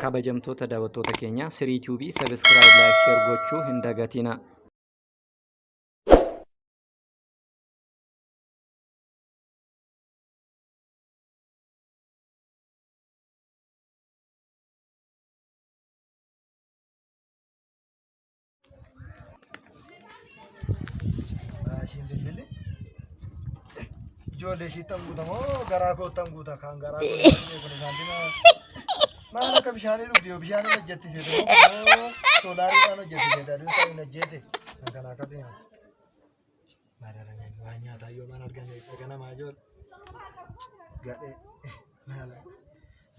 Kabajamtoota daawwattoota keenya Sirii Tube subscribe like share gochuu hin dagatinaa. Ishiin bilbilli ijoollee ishiitti guuta moo garaa kootti guuta kan garaa kootti kun saantima maal akka bishaanii dhugdi yoo bishaanii hojjettise moo soolaariidhaan hojjettise aduun isaa hin hojjete kan kana akkatti nyaata. Madarameen waan nyaataa yoo maan argame ganamaa ijoollee gadhee maala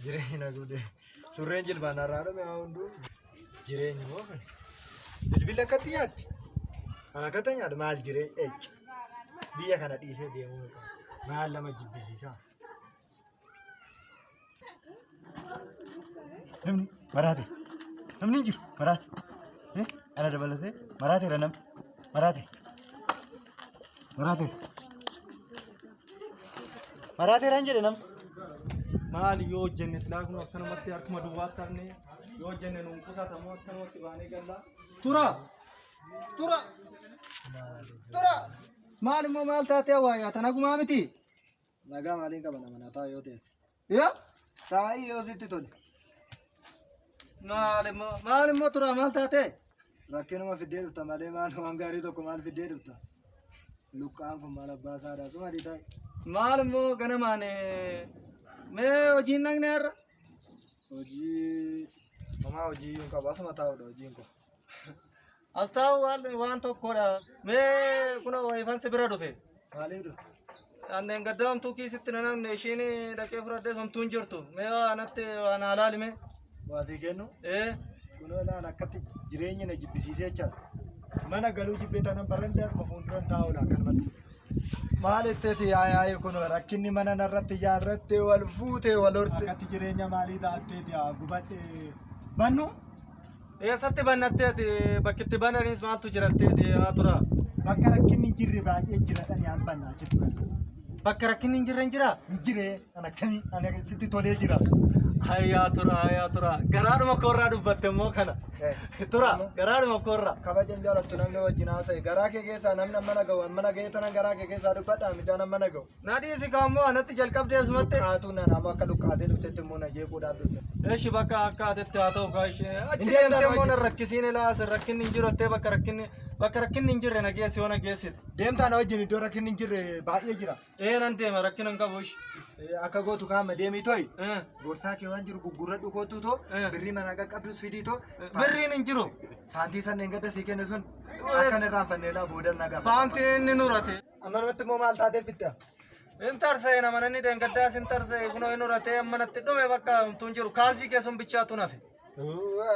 jireenya na guute surreen jilbaan narraa dhume haa hunduu jireenya moo kun bilbila akkatti nyaatti kan akkatti nyaatu maal jireenya ecca biyya kana dhiisee deemuu hin qabu maal nama jibbisiisaa. Namni maraate. Namni hin jiru maraate. Eh, Ana dabalatee maraateera namni. Maraate. Maraateera. Maraateera hin jedhe namni. Maali yoo hojjenne silaa kun akkanumatti harkuma duwwaatti hafne yoo hojjenne nuun qusatamu akkanumatti baanee galla. Tura! Tura! Tura! Maal immoo maal taatee waayaa tana gumaa miti? Nagaa maaliin qaba nama na taa'u yoo ta'e. Yaa? Taa'ii yoo sitti tole. Maal immoo maal immoo tura maal taatee? Rakkinuma fiddee dhufta malee maal waan gaarii tokko maal fiddee dhufta? Luqqaan kun maal abbaa isaadha suma adii taa'i. Maal immoo ganamaan mee hojiin dhaqne har'a? Hojii homaa hojii iyyuu hin qabu asuma taa'udha hojiin koo. As taa'u waan waan tokkodha. Mee kunoo ifan si bira dhufe. Maaliif dhufte? Anneen gaddaa homtuu kiisitti na namne ishiin dhaqee fudhadhee homtuu hin jirtu. Mee waa natti waa naa laali mee. Waa sii kennu? Ee. Kunoo laan akkatti jireenya na jibbisiisee jechaadha. Mana galuu jibbee taanaan barandaadhuma fuulduran taa'uudha akkanumatti. Maal itteeti yaa'ee kun rakkinni mana narratti ijaarratte wal fuute wal horte. Akkatti jireenya maalii taatteeti haa gubadhe bannu. Eessatti bannatteeti bakki itti bananis maaltu jiratteeti haa tura. Bakka rakkinni hin jirre baay'ee jira dhani an banna achitti banna. Bakka rakkinni hin jirre hin jiraa? Hin jire an akkamii an sitti tolee jira. Hayyaa tura hayyaa tura garaadhuma koorraa dubbatte immoo kana. Tura garaadhuma koorraa. Kabajan jaalattu namni wajjin haasa'e garaa kee keessaa namni amma na ga'u amma na ga'ee tanan garaa kee keessaa dubbadhaa mucaan amma na ga'u. Na dhiisi kaa immoo anatti jalqabdee asumatti. Luqqaatuu nana ammoo akka luqqaatee dhuftetti immoo na jeequudhaaf dhufte. Eshi bakka akka atetti haa ta'u kaa ishee. Achi Hin deemtan deemtee immoo hojii. na rakkisiin ilaa as rakkinni hin jiru jettee bakka rakkinni bakka rakkinni hin jirre na geessi yoo na geessite. Deemtaa na wajjin iddoo rakkinni hin jirre baay'ee jira. Ee nan deema rakkina hin qabu ishi. Akka gootu kaama deemii to'i. Eh, Boorsaa kee waan jiru gugguurradhu kootuu too Eh. birrii manaa qaqqabdus fidii too. Birriin hin jiru. Paantii sanneen gadda sii kenne sun akka hin irraanfanne laa booda na gaafa. Paantiin inni nurate. Ammanumatti immoo maal taatee fitta? Hin tarsa'e nama namni deengaddaas hin tarsa'e kunoo hin horatee ammanatti dhume bakka homtuu hin jiru kaalsii keessuun bichaatu nafe.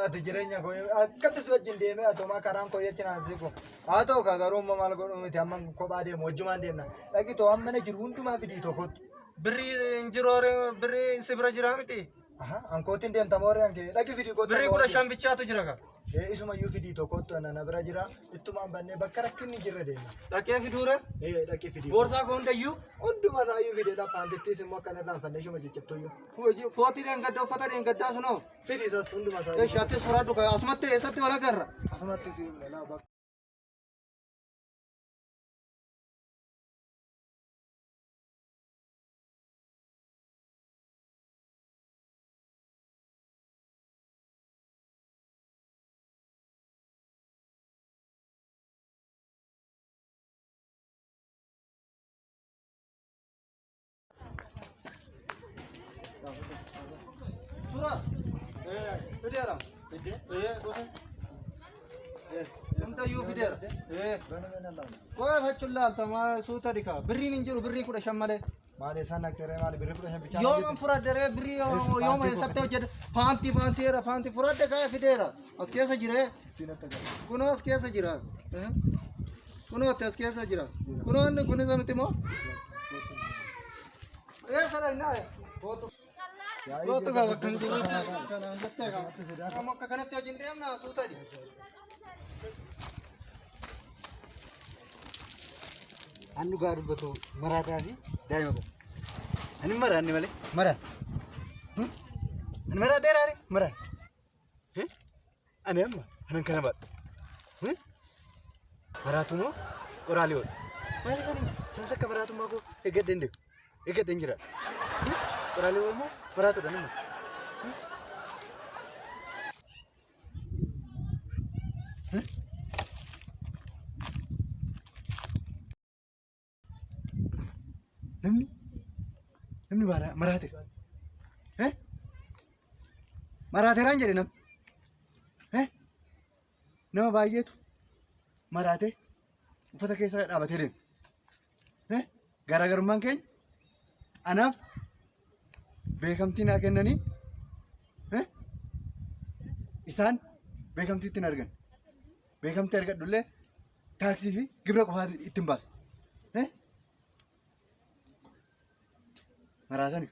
Ati jireenya koo akkatti si wajjin deemee atoomaa karaan koo jechi naan siqu. Haa ta'u kaa garuu immoo maal godhuu miti amma kophaa deemu wajjumaan deemna. Dhaqi too amma na jiru hundumaa fidii tokkotti. Birrii hin jiru birrii si bira jira miti. Ankootiin deemta moo re'an kee dhaqi fidii kottu. Birrii 15 bichaatu jira kaa. Ee isumayyuu fidii tokkottu ana na bira jira ittumaan bannee bakka rakkinni jirre deemna. Dhaqee fiduure Ee dhaqi fidii. boorsaa koo hundayyuu Hunduma isaayyuu fidee dha paantittiis immoo akka hin irraanfanne ishuma ciccittuyyuu. Kootii dheengadda uffata dheengaddaa sunoo. Fidii isas hunduma isaayyuu. Eshi atis fudhadhu kaa asumatti eessatti wal agarra. Asumatti si himna laa bakka. Tura. Fideera. Dhufe. Hundayyuu fideera. Qofa fachuun laalta maa suuta dhikaa. Birriin hin jiru birrii 15 malee. Maal eessaan dhaqxee maali birrii 15 bichaa Yooman fudhadhe birrii yooma eessatti hojjedhe paantii paantiidha paantii fudhadhe ka'ee fideera. As keessa jiree. Kunoo as keessa jira. Kunoo as keessa jira. Kunoo inni kunis miti moo? Eessa dhaqnaa? Kootu gaa bakka hin jirrutti kanaan jettee gaa. Amma akka kanatti hojiin deemnaa suuta jedhe. An dhugaa dubbatu maraataa fi daa'ima koo. Ani maraanne malee maraan. Ani maraa dheeraare maraan. Ani amma kanan kana baadhu. Maraatu moo qoraalee oolu? Maaliif ani sansa akka maraatummaa koo eeggadheen deemu? Eeggadheen jiraadha. Qoraalee oolu moo maraatuudha nama? Namni namni maraateera. Maraateeraan jedhe namni. Nama baay'eetu maraatee uffata keessa dhaabatee deema. Garaagarummaan keenya anaaf beekamtii naa kennanii isaan beekamtii ittiin argan. Beekamtii argadhullee taaksii fi gibira qofaa ittiin baasa. Maraatani.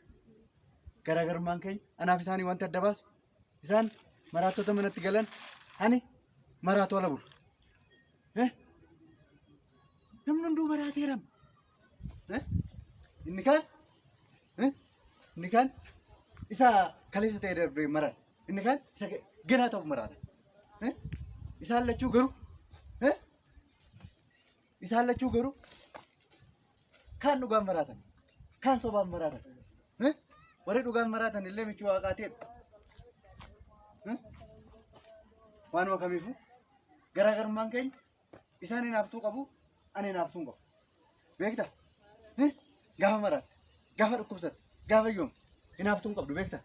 Garaagarummaan keenya anaaf isaanii wanti adda baasu isaan maraattota manatti galan ani maraatuu ala bulu. Namni hunduu maraateera. Inni kaan inni kaan isa kaleessa ta'e darbee maraata. Inni kaan isa ganaa ta'uuf maraata. Isaan lachuu garuu isaan lachuu garuu kaan dhugaan maraatan kaan sobaan maraatan. Warri dhugaan maraatan illee michuu waaqaa ta'edha. Waanuma kamiifuu garaagarummaan keenya isaan hinaaftuu qabu ani hinaaftuu hin qabu. Beektaa? Gaafa maraatte, gaafa dhukkubsatte, gaafa hiyyoomte hinaaftuu hin qabdu beektaa?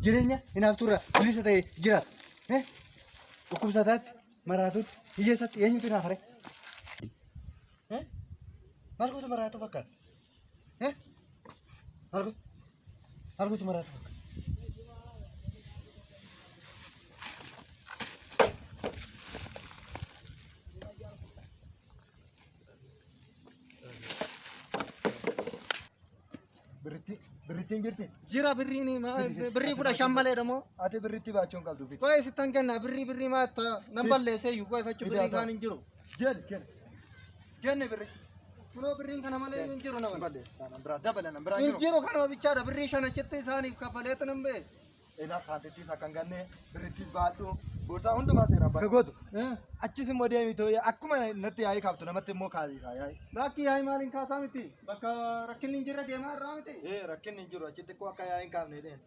Jireenya hinaaftuurraa bilisa ta'e jiraata. Dhukkubsataatti, maraatutti, hiyyeessatti eenyutu hinaafare? Maal gootu maraatuu fakkaata? Maal gootu? Maal gootu maraatuu fakkaata? Birritti birrittiin jirti. Jira birriin birrii 15 malee moo? Ati birritti baachuu hin qabdu. Fidi. Qoy sittan kenna birrii birrii maa nan balleessee iyyuu qoy fachu birrii kaan hin jiru. Jedhi kenni. Kenni birri. Kunoo birriin kana malee hin jiru nama. Balleessa. Nan biraa dabala nan biraa Hin jiru. jiru kanuma bichaadha birrii 5 achitti isaaniif kafaleetu nan ba'e. Ilaa paantittiis akka hin ganne birrittiis baadhu. Boorsaa hundumaa seeraan baadhu. Gootu. Achis immoo deemitoo akkuma natti yaa'ii kaaftu namatti immoo kaasii kaa yaa'ii. Lakki yaa'ii maaliin kaasaa miti? Bakka rakkinni hin jirre deemaa irraa miti. Ee rakkinni hin jiru achitti xiqqoo akka yaa'ii hin kaafne deemu.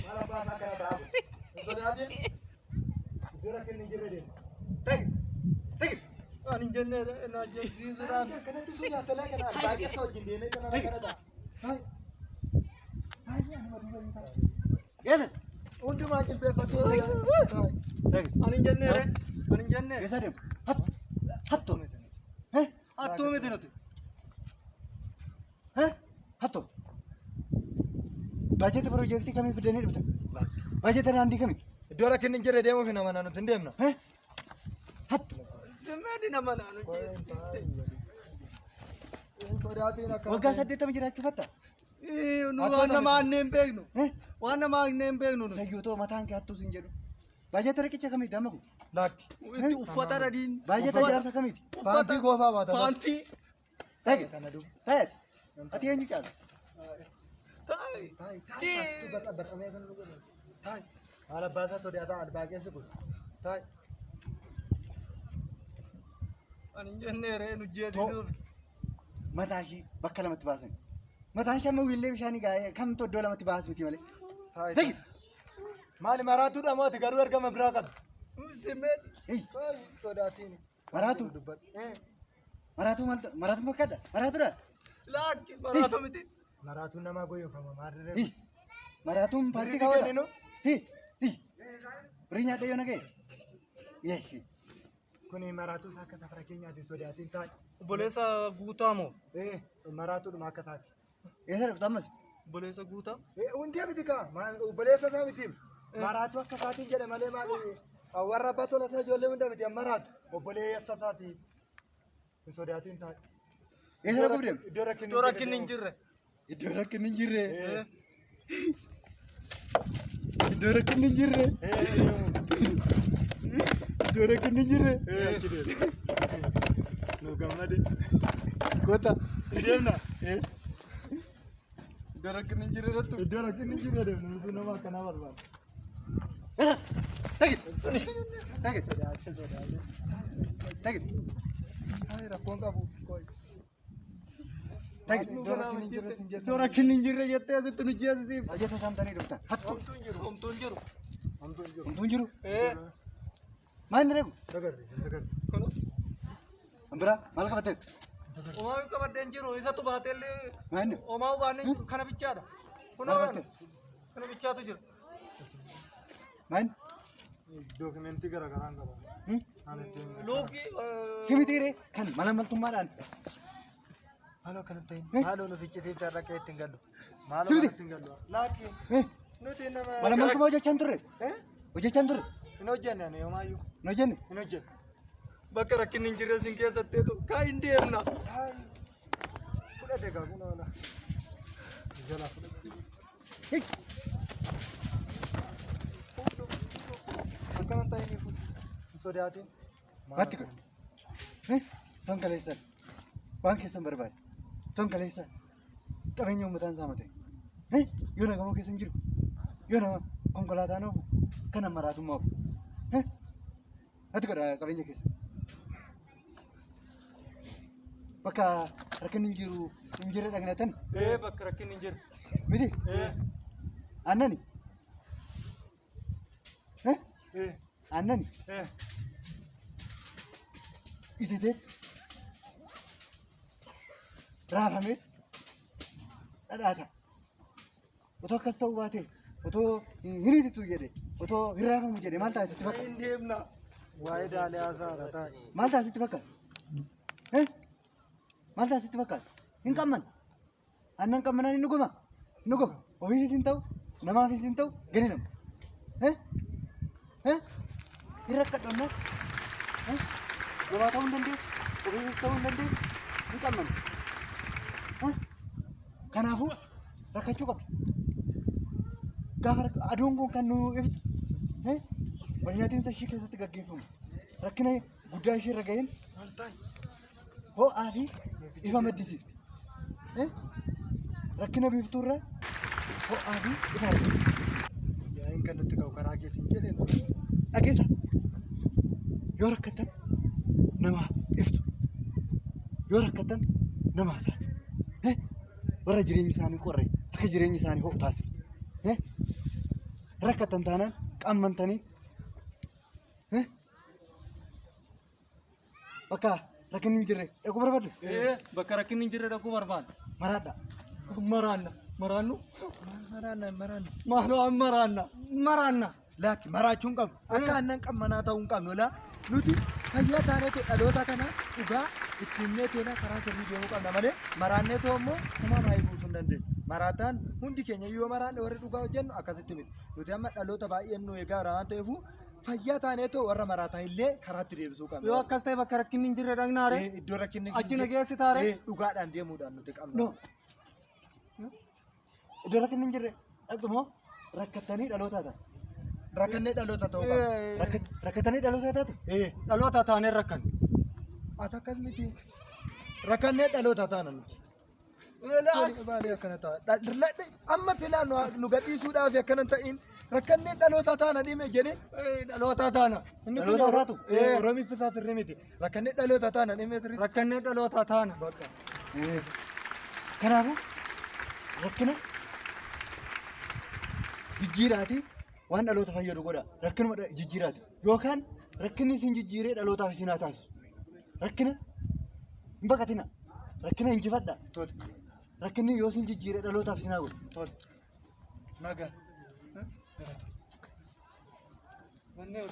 Maal abbaa isaa kana taa'u? Hin sodaatin. Iddoo rakkinni hin jirre deemu. Tagi! Tagi! Ani hin jenne na ajjeesisuudhaaf. Akkanatti sodaatta laa kana abbaa keessa wajjin deemee kana kana ta'a. Hai. Hai anuma duuba hin ta'a. Geessa! Hundumaa jilbeeffatee. Tagi! Ani hin jenne re. Ani hin jenne. Geessa deemu! Hattu! Hattu! Hattuu miti nuti. Hattu! Baajata piroojeektii kamii fidanii dhuftan? Baajata daandii kamii? Iddoo rakkinni hin jirre deemuuf nama nuti hin deemna. Hattu! Zimmeedi nama naanu. Hin sodaatiin akka. Waggaa 80 jiraachuu fatta? Nu waan nama annee hin beeknu. Waan nama annee hin beeknu nuti. Sayyoo mataan kee hattuu sin jedhu. Baajata riqicha kamiiti amma kun? Lakki. Itti uffata radiin. Baajata ijaarsa kamiiti? Paantii goofaa baata. Paantii. Tagi! Kana duuba. Tagi! Ati eenyu caala? Taai. Maal abbaa isaa sodaataa albaa keessa kun. Taai. Ani hin jenne ree nu jeesisuuf. Mataa ishii bakka lamatti baasan. Mataan ishee amma wiillee bishaanii gaa'ee kamtu iddoo lamatti baas miti malee. Taai. Tagi! Maali maraatuudha moo ati garuu ergama biraa qabdi? Zimmeedi. Hey! Sodaatiin. Maraatu! Maraatu maal maraatu fakkaadha? Maraatuudha? Lakki maraatu miti. Maraatuun namaa goyoofama maal Hi! Maraatuun paartii Birrii kaawwata. kenninu? Si! Hi! Birrii nyaadha yoo na ga'e. Yeeshi! Kuni maraatuu akka safara keenyaatiin sodaatiin taai. Obboleessa guutaa moo? Ee maraatuudhuma akka isaati. Eessa dhaqxu ammas? Obboleessa guutaa. Ee hundi miti kaa obboleessa isaa miti. Maraatu akka isaatiin jedhe malee maali warra abbaa tolasaa ijoollee hunda miti maraatu obboleessa isaati. Hin sodaatiin taai. Eessa dhaquuf deemtu? Iddoo rakkinni Iddoo rakkinni hin jirre. Iddoo rakkinni hin jirre. Iddoo rakkinni hin jirre. Iddoo rakkinni hin jirre. Achi deema. Nu gammade. Kota. Deemna. Iddoo rakkinni hin jirre irratti. Iddoo rakkinni hin jirre deemna nuti nama akkanaa barbaada. Tagit. Tagit. Sodaatee sodaatee. Tagit. Ay rakkoon qabu. Qoy. Tagit. Iddoo rakkinni hin jirre sin Iddoo geessu. rakkinni hin jirre jettee asitti nu jeesisiif. Bajata saamtanii dhuftan. Hattu. Homtuu hin jiru. Homtuu hin jiru. Homtuu hin jiru. Homtuu hin jiru. Ee. Maal inni reeku? Dagarri dagarri. Kun Kan biraa maal qabatteet? homaa qabadhee hin jiru. Isatu baateellee Maal inni? homaa baannee hin jiru. Kana bichaadha. Kun Maal qabatte? kana bichaatu jira. Maal inni? Dookimentii garaagaraa hin qaba. Ani ittiin. Luukii. Simitiiree kan mana maltummaadhaan. Maaloo akkana ta'in. Maaloo nu ficcitiif carraaqee ittiin gallu. Maaloo Simiti. kana ittiin gallu. Laakki. Nuti nama. Mana maltummaa hojjechaa hin turre. Eh? Hojjechaa hin turre. Hin hojjenne ani yoomaayyuu. Hin hojjenne. Hin hojjenne. Bakka rakkinni hin jirre sin keessatteetu kaa hin deemna. Fudhate gaa kun oola. Jalaa fudhate. Hey. Akkana ta'in fudhu. Hin sodaatin. Matti kun. Ton kaleessan. Waan keessan barbaade. Ton kaleessan. Qabeenya uummataan saamate. Yoo nagamoo keessa hin jiru. Yoo nama konkolaataan oofu. Kana maraatummaa oofu. Natti godha qabeenya keessa. Bakka rakkinni hin jiru hin jirre dhaqnatan Ee bakka rakkinni hin jirre. miti. Ee. Aannani. Eh. Aannani. Ee. Ititee raafamee dhadhaa ta'a. Otoo akkas ta'uu baate otoo hin ititu jedhe otoo hin raafamu jedhe maal ta'a sitti fakkaata? Hin deemna. Waa'ee daalee haasaadha taa'e. Maal ta'a sitti fakkaata? Maal ta'a sitti fakkaata? Hin qamman. Aannan qammanaan hin dhuguma. Hin dhuguma. Ofiifis hin ta'u, namaafis hin ta'u, gadi nama. Hin rakkadhu. Gabaa ta'uu hin dandeessu, ofiifis ta'uu hin dandeessu, hin qamman. Kanaafuu rakkachuu qabda. Gaafa aduun kun kan nu iftu walnyaatiinsa ishee keessatti gaggeeffamu rakkina guddaa ishee irra ga'een ho'aa fi ifa maddisiifti. Rakkina biiftuu irraa ho'aa fi ifa argatti. Yaa'iin kan nutti ka'u karaa keetiin jedheen. Dhageessa yoo rakkattan namaaf iftu yoo rakkattan namaa taatu warra jireenyi isaanii qorre akka jireenyi isaanii ho'u taasiftu. Rakkattan taanaan qammantanii bakka rakkinni hin jirre dhaquu barbaaddu. Ee bakka rakkinni hin jirre dhaquu barbaadna. Maraadha. Maraanna. Maraannu. Maraanna maraanna. Maaloo an maraanna. Maraanna. Laakki maraachuu hin qabnu. Akka aannan qammanaa ta'uu hin qabnu. Laa nuti fayyaa taaneetu dhaloota kana dhugaa ittiin himnee karaa sirrii deemuu qabna malee maraannee too immoo homaa maayii buusuu hin dandeenyu. Maraataan hundi keenya yoo maraanne warri dhugaa hojjennu akkasitti miti. Nuti amma dhaloota baay'een nu eegaa jira waan ta'eef fayyaa taaneetoo warra maraataa illee karaatti deebisuu qabna. Yoo akkas ta'e bakka rakkinni hin jirre dhaqnaa ree. Iddoo rakkinni Achi na geessitaa ree? Dhugaadhaan deemuudhaan nuti qabna. No. Iddoo rakkinni hin jirre dhaqxu moo rakkattanii dhaloota taatu? Rakkannee dhaloota ta'uu qabna. Rakkattanii dhaloota taatu? Dhaloota taanee rakkan. Ati akkas miti. Rakkannee dhaloota taana nuti. Maali akkana ta'a? Amma silaa nu gadhiisuudhaaf akkana ta'in rakkannee dhaloota taana dhime jedhee. Dhaloota taana. Inni kun Dhaloota taatu? Oromiif isaa sirrii miti. Rakkannee dhaloota taana dhime sirrii. Rakkannee dhaloota taana. Bakka. Kanaafuu rakkina jijjiiraatii waan dhaloota fayyadu godha. Rakkinuma jijjiiraati. Yookaan rakkinni isin jijjiiree dhalootaaf isin haa taasisu. Rakkina hin baqatina. Rakkina injifadha. Tole. Rakkinni yoo isin jijjiiree dhalootaaf isin haa godhu. Tole. Nagaa. Manneen.